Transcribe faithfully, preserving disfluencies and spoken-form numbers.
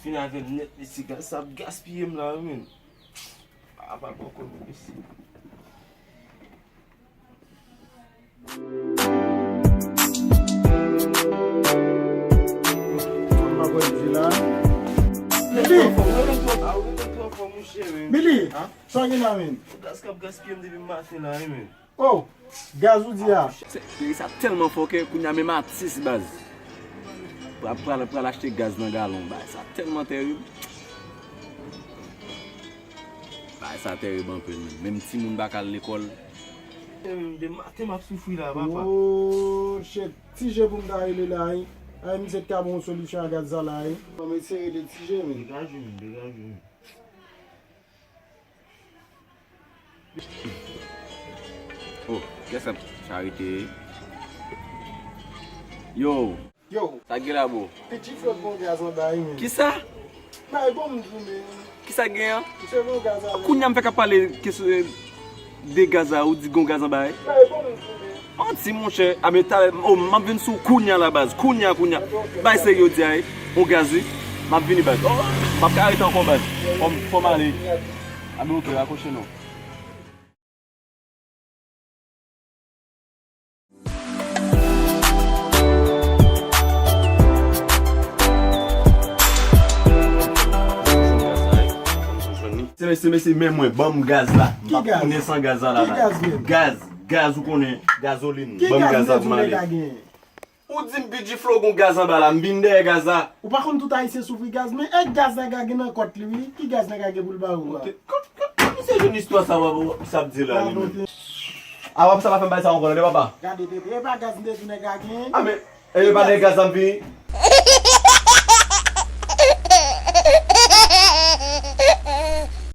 Fini avè m nèt, mesye, gaz sa ap gaspiye m la, wi, menn. Apa poko, mesye. Mwen pa konn di la. Mili! Mili! Sa w gen la, menn? Gaz k ap gaspiye m depi maten la, wi, menn. Oh! Gaz ou di a? Se, peyi sa tèlman fòkè, kounye a menm atis baz. Pral, pral, pral achte gaz nan galon, bagay sa tèlman tèrib. Bagay sa tèrib anpil, menm. Menm timoun pa ka al lekòl. Menm de maten m ap soufri la, papa. Oh, shit. Ti Je pou m ta rele la, wi. Ay, misye t ka ban yon solisyon a gaz sa la, wi. Ban m eseye rele Ti Je, menm. Degaje, menm, degaje, menm. Oh, kiyès k ap charite? Yo! Yo! Sa k gen la, bro? Pidji Flòt gon gaz anba, wi, menm. Kisa? Bay, bon, m di w, menm. Kisa k gen an? Misye gon gaz anba. Kounye a m fèk ap pale kesyon de gaz la, ou di gon gaz anba, wi? Bay, bon, m di w, menm. Manti, monchè. A, men talè, oh, m ap vin sou ou kounye a la, baz. Kounye a, kounye a. Bay serye, ou di a, wi. Yon gaz, wi. M ap vini, baz. Oh, m ap ka rete ankò, baz. Fò m, fò m ale. A, men oke, rakwoche non. Se mesye, mesye, men mwen, ban m gaz la. M p ap tounen san gaz la la. Ki gaz menm? Gaz, gaz, ou konnen, gazolin. Ban m gaz la pou m ale. Ou di m Pidji Flo gon gaz anba la, m vin dèyè gaz la. Ou pa konn tout Ayisyen soufri gaz, men e gaz nèg la gen nan kont li, wi. Ki gaz nèg la gen pou l ba ou a? Kot, kot, kot misye jwenn istwa sa w ap, w ap, sa ap di la, li menm? A, w ap sa pa fè m bay sa ankò, tande, papa. Gade, bebe, e pa gaz m te di nèg la gen. A, men, e pa dèyè gaz la m vini.